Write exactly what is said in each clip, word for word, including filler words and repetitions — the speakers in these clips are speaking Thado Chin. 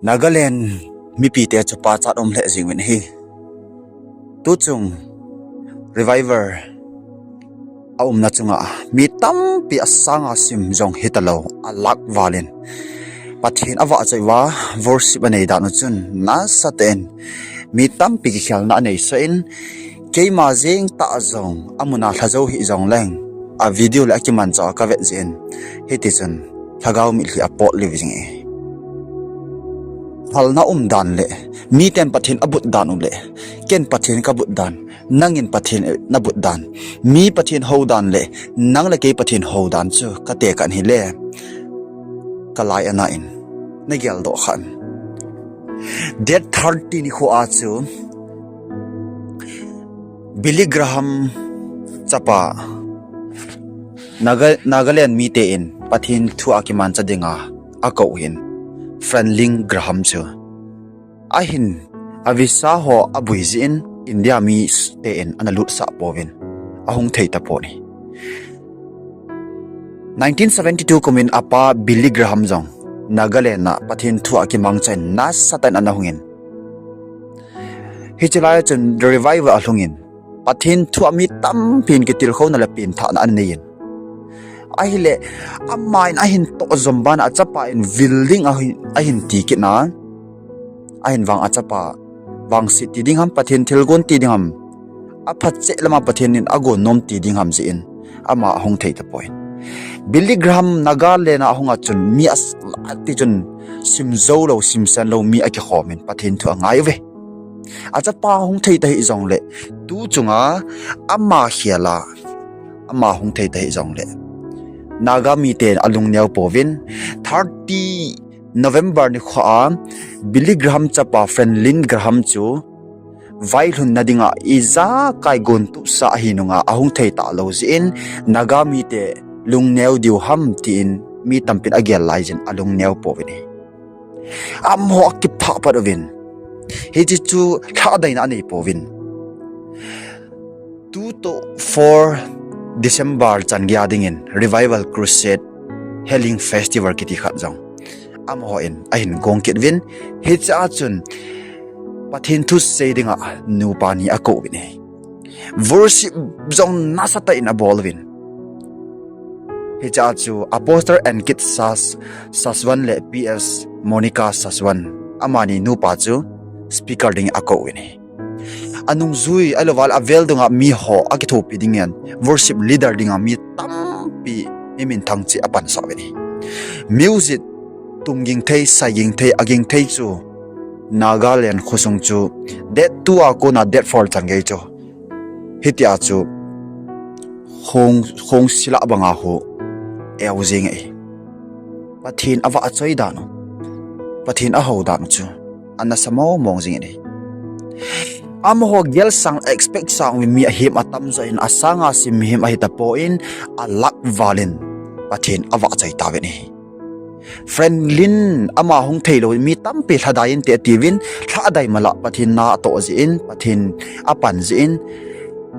Nagaland mipite chu pachat um lheh jing uvin ahi. Tuchung Revival a umna chunga mi tampi a sanga sim jong hitalou, a lakh valin Pathen avahchoi uva worship anei dan u chun nasatah in mi tampi kikhelna anei sah in, keima jeng tah jong amuna lha jou hih jongleng a video le akimanchah a kavet jeh in hitichun lhagao mitlhi apot lheh jing e. Phalna um dan le miten Pathen abut dan u le ken Pathen kabut dan, nangin Pathen nabut dan, mi Pathen hou dan le nang le kei Pathen hou dan chu katekah in ahile, kalai ana in nageldoh khan. Date thirty nikho a chu Billy Graham chapa Naga, Nagaland mite in Pathen thu a kimancha dinga akou hin Franklin Graham chu ahin a visa ho abui jeh in India mite in ana lutsah pouvin ahung thei tapon ahi. Nineteen seventy-two kumin apa Billy Graham jong Nagaland a Pathen thu a kimangchan nasatah in ana hungin, hiche lai chun The Revival alhungin Pathen thu a mi tampin kitilkhouna le penthahna anei in, ahile ama in ahin tohjom bana achapa in vil ding ahin, ahin ti kitna, ahin vang achapa vangset ti ding ham, Pathen thilgon ti ding ham, aphatcheh lama Pathen in agon nom ti ding ham jeh in ama ahung thei tapon, Billy Graham Nagaland a ahunga chun mi a, ati chun sim joulou, simsen lou mi akikhomin Pathen thu angai uve. Achapa hung thei tahih jongle, tuchunga ama khela ama hung thei tahih jongle, Naga miten alungneo pouvin, thirty November nikho a Billy Graham chapa Franklin Graham chu vailhunna dinga ijakai gontupsa ahi nunga ahung thei talou jeh in Naga mite lungneo diu ham tin mi tampin agel laijin alungneo pouvin ahi. Amaho akiphah pat uvin, hiche chu lhahdaina anei pouvin, two to four December chan geiya dingin Revival Crusade Healing Festival kiti khat jong amaho in ahin gong kit uvin, hichea chun Pathen thu sei dinga nupa ni akou uvin ahi. Worship jong nasatah in abol uvin, hichea chu Apostle N Kit Sas, Saswan le P S Monica Saswan, amani nupa chu speaker ding akou uvin ahi. Anungjui ahilouvale avel dunga miho akithopi dingin worship leader dinga mi tampi mi minthang cheh apansah uvin ahi. Music tum ging thei, sai ging thei, aging thei chu Nagaland khosung chu date two a kona date four chan gei chu hitia chu khong, khongsi lah banga hu eu jing ahi. Pathen avahchoi dan u, Pathen ahou dan u chu anasa mong mong jing ahi. Amaho gelsang expect sang uvin mi ahem atamjo in, asanga sim mihem ahitapon, a lakh valin Pathen avahchoi tauvin ahi. Franklin ama hung theilou mi tampi lhadai inte atiuvin, lhadai mala Pathen na atoh jeh in, Pathen apan jeh in,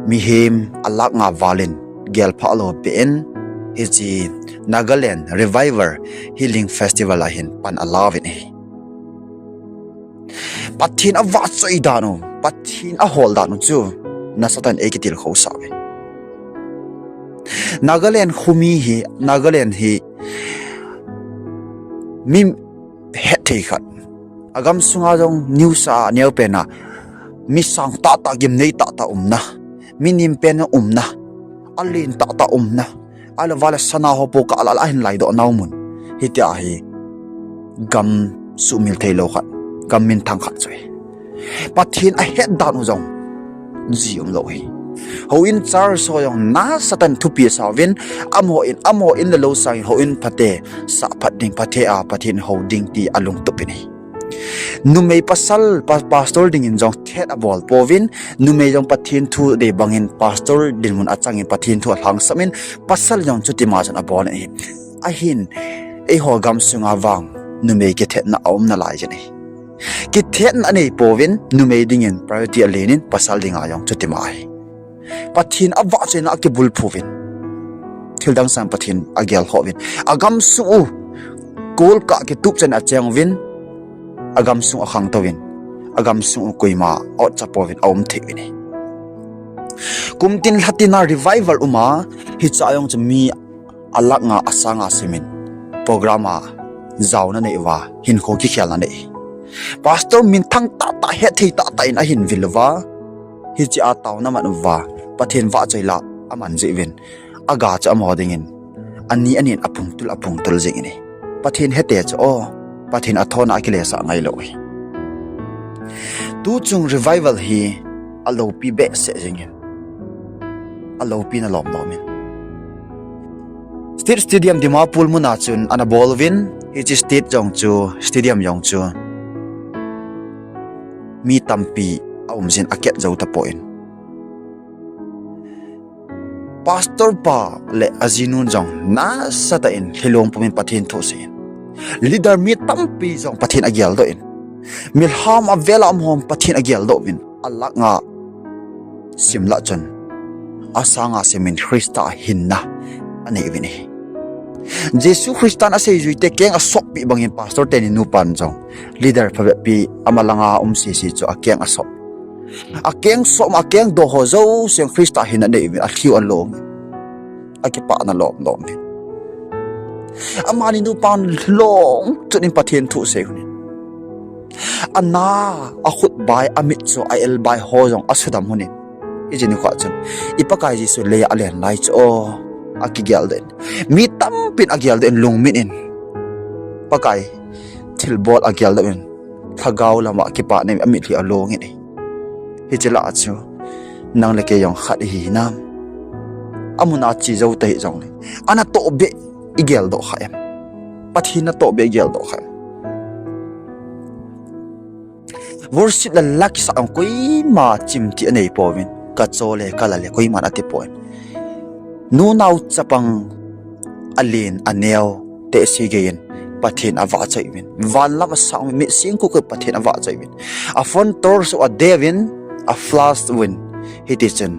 mihem a lakh nga valin gelphah lou peh in, hiche Nagaland Revival Healing Festival a hin pan alauvin ahi. Pathen avahchoi dan u, Pathen ahol dan u chu nasatah in eikitilkhousah uve. Nagaland khomi hi, Nagaland hi mi hetthei khat, agamsunga jong news a aneopen a, mi sang tahtah, gimnei tahtah umna, mi nempen umna, alen tahtah umna, ahilouvale sana ho po kah lah lah ahin laidoh nau mun, hitia hi gam suhmil theilou khat, gam minthang khat chu ahi. Pathen ahet dan u jong ji umlou ahi. Houin church ho jong nasatah in thupi asauvin, amaho in, amaho in le lou sangin houin phate sahphat ding, phate a Pathen hou ding ti alungtup in ahi. Numei pasal pa-, pastor dingin jong thet abol pouvin, numei jong Pathen thu dei bangin pastor dinmun achangin Pathen thu alhangsap in, pasal jong chutima chun abol in ahi. Ahin, eiho gamsunga vang numei kithetna aum nalai jin ahi. Kithetna anei pouvin, numei dingin priority alen in, pasal dinga jong chutima ahi. Pathen avahchoina akibulphu uvin, thildang sang Pathen agelkhoh uvin, agamsung u golkah kitup chan acheng uvin, agamsung akhangtouvin, agamsung u koima otchapouvin aum thei uvin ahi. Kumtin lhatina revival uma, hiche a jong chu mi alakh nga asanga simin program a jaona nei uva, hinkho kikhelna nei. Pastor minthang tahtah, hetthei tahtah in ahin vil uva, hiche a taona man uva, Pathen vahchoi la aman jeh uvin, aga chu amaho dingin ani anin apungtul apungtul jing in ahi. Pathen hete chu o, Pathen athona akilesah ngailou ahi. Tuchung revival hi aloupi behseh jingin, aloupina lomlom in. State Stadium Dimapur muna chun ana bol uvin, hiche state jong chu, stadium jong chu mi tampi aumjin, aket jou tapon, pastor pa le ajinun jong nasatah in lhilong pumin Pathen thu asei in, leader mi tampi jong Pathen ageldoh in, milham avel a umhom Pathen ageldoh uvin, alakh nga simlah chun asanga simin Christa a hinna anei uvin ahi. Jesu Christan aseijuite keng asoppi bangin pastor teni nupan jong leader phabeppi ama langa um sese chu akeng asop, akeng sop, akeng doh ho jousen Christa hinna anei uvin, alhiu along in, akipana lomlom in. Amani nupan lhilong chun in Pathen thu asei unin, ana, akhut bai, amit chu a-el bai ho jong asudam unin, hiche nikho chun i Pakai Jesu leiya alen lai chu o, akigeldoh in, mi tampin ageldoh in, lungmin in, Pakai thilbol ageldoh in, lhagao lama kipana in amitlhi along in ahi. Hiche lah a chu nang le kei jong khat ihi hinam? Amuna che jou tahih jongle, anatoh beh igeldoh kha em? Pathen natoh beh igeldoh kha em? Worship le la kisah jong koima chimti anei pouvin, kachole kalale koiman atipon, nunao chapang alen aneo tehse geiyin Pathen avahchoi uvin, van lam asang uvin, mit singkuk Pathen avahchoi uvin, a phone torch u adeuvin, a flash uvin, hitichun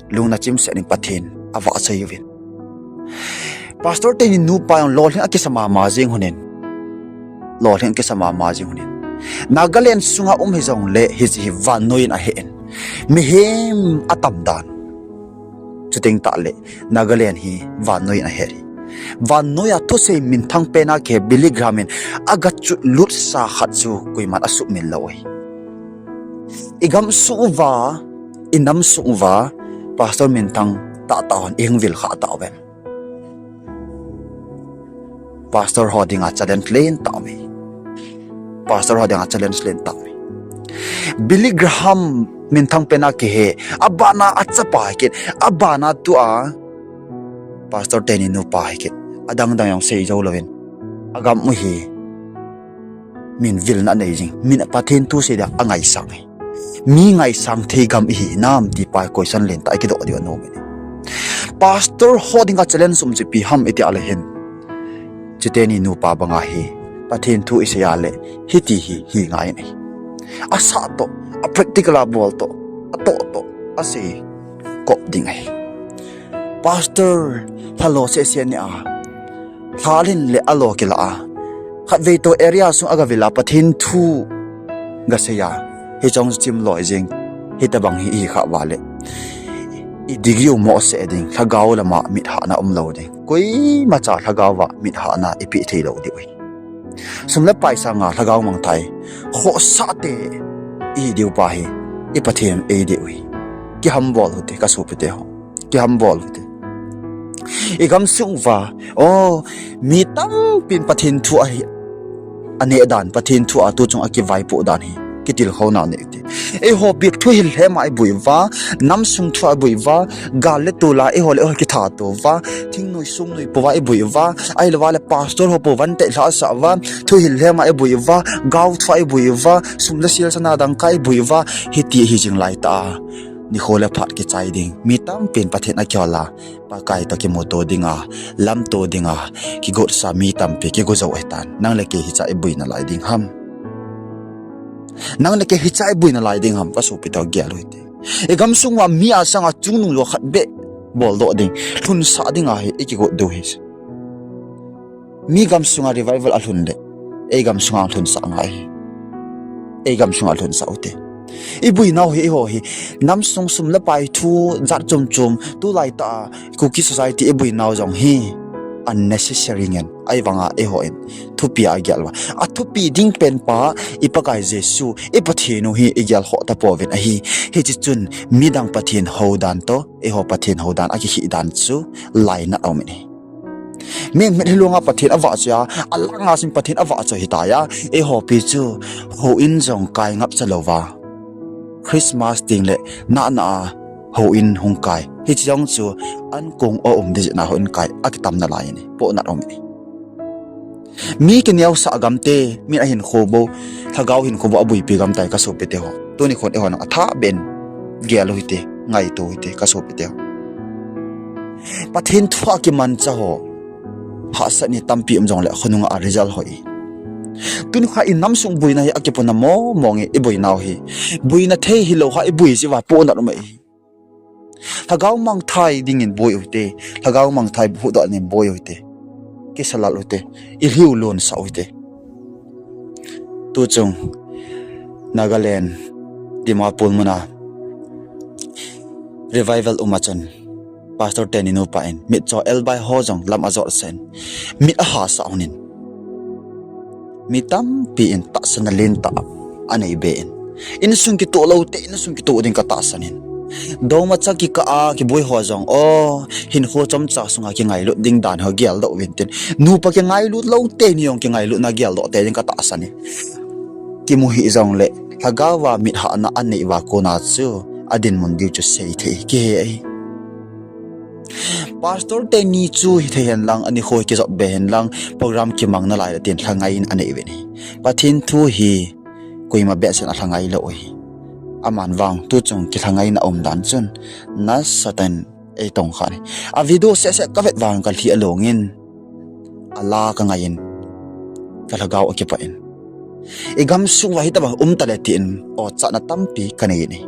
lungna chimset in Pathen avahchoi uvin. Pastor teni nupa jong lolhing akisa mama jing unin, lolhing akisa mama jing unin, Nagaland sunga um hijongle hiche hi vannoi in ahe in, mihem atam dan. Chuteng tahle Nagaland hi vannoi in ahe hi. Vannoiya thusei minthang pena kihe Billy Graham in agachutlut sa khat chu koiman asuhmil lou ahi. Igamsung uva, inamsung uva pastor minthang tahtah hon ihung vil khah tauvem? Pastor ho dinga challenge lentah um ahi. Pastor ho dinga challenge lentah um ahi. Billy Graham minthang pena kihe, abana achapa hikit, abana tua pastor teni nupa hikit, adangdang jong sei jou louvin, agam u hi min vilna anei jing, min Pathen thu sei dia angaisang ahi. Mi ngaisang thei gam ihi nam ti pa question lentah ikidoh diu anom in ahi. Pastor ho dinga challenge um chu ipi ham iti a le hin, chuteni nupa banga hi Pathen thu isei a le hiti hi hi ngai in ahi. Asah toh, a practical a bol toh, atoh toh asei kop ding ahi. Pastor lhalo sese ni a, lhalin le alo kila a, khatvei toh area sung agavil a Pathen thu gasei a, hiche jong chim loi jing, hitobang hi ihi khah uva le, i degree u mohseh ding, lhagao lama mithahna umlou ding, koimacha lhagao va mithahna ipeh theilou diu ahi. Sum le pai sanga lhagao mangthai, khohsahte ihi diu pa hi i Pathen ei diu ahi. Kihambol u hite, kasopite ho. Kihambol u hite. Igamsung uva, o, mi tampin Pathen thu ahi, aneh dan, Pathen thu a tuchung akivaipoh dan hi kitilkhouna nei ute. Eiho bep thuhil lhema ibui uva, namsung thua ibui uva, gal le tol a eiho le eiho kithat uva, thingnoi songnoi pouva ibui uva, ahilouva le pastor ho pou vante lhahsah uva, thuhil lhema ibui uva, gao thua ibui uva, sum le sil sana dangka ibui uva, hiti hi jing laitah a, nikho le phat kichai ding, mi tampin Pathen akihol a, Pakai toh kimuto dinga, lamto dinga, kigotsa mi tampi kigo jou ahitan. Nang le kei hichea ibui nalai ding ham? Nang le kei hichea ibui nalai ding ham? Kasopite gel u hite. Igamsung uva mi asanga chungnung lou khat beh boldoh ding, lhunsah dinga hi ikigot diu ahi. Mi gamsunga revival alhun le, ei gamsunga lhunsah ngai ahi. ei gamsunga lhunsah ute. Ibuinau hi eiho hi, namsung sum le pai thu jat chom chom, tulai tah a Kuki society ibuinau jong hi unnecessary ngen, ahivanga eihon thupi a igel uva, athupi ding pen pa, i Pakai Jesu, i Pathen u hi igel khoh tapouvin ahi. Hiche chun midang Pathen houdan toh eiho Pathen houdan akikheh dan chu lainat aumin ahi. Mi mit hilou nga Pathen avahchoi a, alanga chun Pathen avahchoi hitai a, eiho pi chu houin jong kai ngapcha louva, Christmas tengle nahna a houin hung kai, hiche jong chu ankong a um ding jeh a houin kai akitam nalai in ahi, pohnat aumin ahi. Mi kineosah gamte, mi ahinkho bou, lhagao hinkho bou abuipi gamtah kasopiteho, tuni khon eihon athahbeh in gel u hite, ngaito u hite kasopiteho. Pathen thua kimancha ho, hahsatna tampi um jongle khonunga a result hoi. Tuni kha i namsung boina hi akipuna mong mong e, iboinau hi boina thei hilou kha iboi jeh uva pohnat um ahi. Lhagao mangthah dingin boi u hite, lhagao mangthah huhdoh dingin boi u hite, kisalal u hite, ilhiu lonsah u hite. Tuchung Nagaland, Dimapur muna revival uma chun Pastor teni nupa in mitcho elbai ho jong lam ajotsah in, mit ahasah un, mi tampi in tahsanna lentah aneibe in, insung kitoh loute insung kitoh ding katahsan in, domacha kikah a kiboi ho jong o, hinkho chomcha sunga kingailut ding dan ho geldoh uvin tin, nupa kingailut lou teni jong kingailutna geldoh tei ding katahsan in, kimu hih jongle lhagaova mit hahna anei uva kona chu adinmun diu chu seithei kihe ahi. Pastor teni chu hithei henlang, anikho kijop be henlang, program kimang nalai le tin lhangai in anei uvin ahi. Pathen thu hi koima behseh in alhangai lou ahi. Aman vang tuchung kilhangaina umdan chun nasatah in eitongkha in ahi. A video sehseh kavet vang kalhi alongin, ala kangai in, kalhagao akipah in, igamsung uva hitobang umtale tin ochatna tampi kanei in ahi.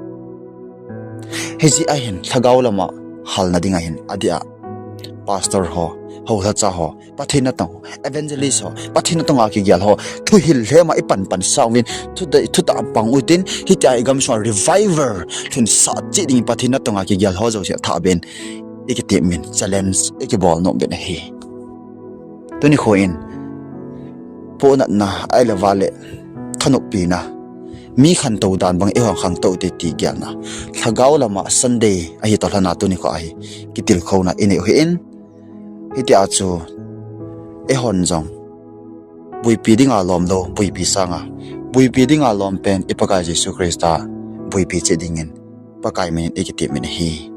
Hijeh ahin lhagao lama halna ding ahin adeh a pastor ho, houlhacha ho, Pathen natong ho, evangelist ho, Pathen natonga kigel ho, thuhil lhema ipanpan sauvin, thutah pang utin, hitia igamsunga revival lhunsah cheh dingin Pathen natonga kigel ho jouse athahbeh in ikitepmin, challenge ikibol nom uvin ahi. Tuni kho in pohnatna ahilouva le thanopina, mi khantou dan bang eihon khangtou te ti gelna, lhagao lama Sunday ahi toh lhana tuni kho ahi, kitilkhouna inei u ahin, hitia chu eihon jong boipi dinga lom lou, boipi sanga boipi dinga lom pen i Pakai Jesu Christa boipi cheh dingin Pakai minin ikitepmin ahi.